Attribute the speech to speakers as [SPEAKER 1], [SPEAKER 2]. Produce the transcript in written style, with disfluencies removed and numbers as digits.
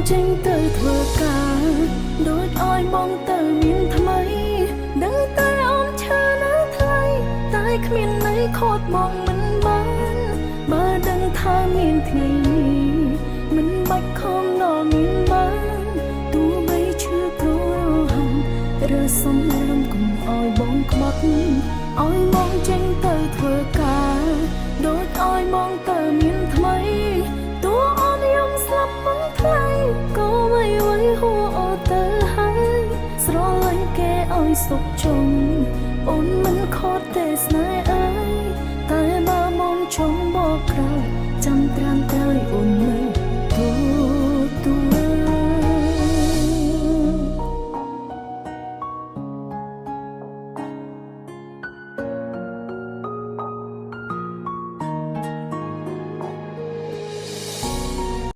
[SPEAKER 1] ចេញទៅធ្វើការដូចឲ្យបងទៅមានថ្មីដឹងតែអូនឈឺនៅថ្លៃតែគ្មានន័យខត់បងមិនបានបើដឹងថាមានថ្ងៃនេះមិនបាច់ខំដល់មានបានទោះបីឈឺក្រហាំឬសំរាមកុំឲ្យបងក្បត់ឲ្យបងចេញទៅធ្វើការដូចឲ្យបងទៅមានថ្មី តួអូនយំស្លាប់មកថ្លៃក៏ໄວໄວហួអទៅហើយស្រឡាញ់គេឲ្យសុខជុំអូនមិនខត់ទេស្នេហ៍អើយតែបើមកចង់បកក្រោយចាំត្រាំត្រើយអូននៅ